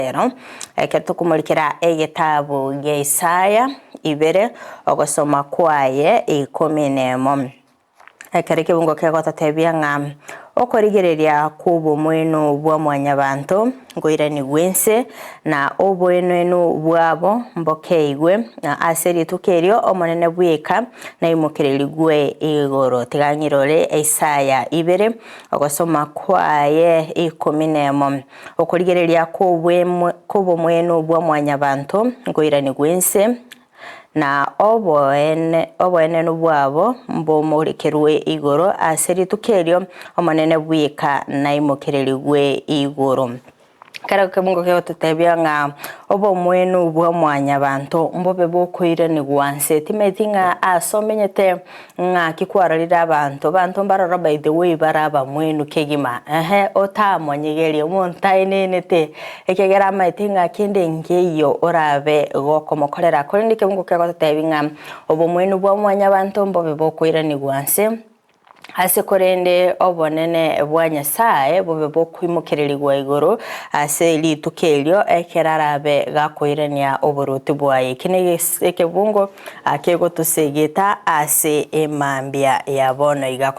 Rero, ekero tokomorikera egetabu gia Isaya ibere, ogosoma kwaye ikomi nemo. Ekero ekebungo kegototebia ng'a okorigereria kw'obomoenu bwa mwanyabanto nkoiranigwe inse, na oboenenu bwabo mbokeigwe, na ase rituko erio Omonene bweka naimokererigwe igoro. Tiga ng'irore Isaya ibere, ogosoma kwaye ikomi nemo. Okorigereria kw'obomwenu bwa mwanyabanto nkoiranigwe inse, na oboenenu bwabo mbomorekerwe igoro ase rituko erio Omonene bweka naimokererigwe igoro. Ekero ekebungo kegototebia ng'a obomwenu bwa mwanyabanto mbobe bokoiranigwa nse, timanyeti ng'a ase omenyete Ng'aki kwarorire abanto? Abanto mbaroro by the way bare abamwenu kegima ehe otamonyegerie omonto aenenete ekiagera amaete ng'a kende nkeiyo orabe gokomokorera. Korende ekeungo kegototebi ng'a obomwenu bwa mwanyabanto mbobe bokoiranigwa nse ase korende obonene bwa Nyasae bobe bokoimokererigwa igoro ase rituko erio ekero arabe gakoirania oboruoti bwaye. Eki ne ekebungo Akegotosegeta ase emambia ya bono iga.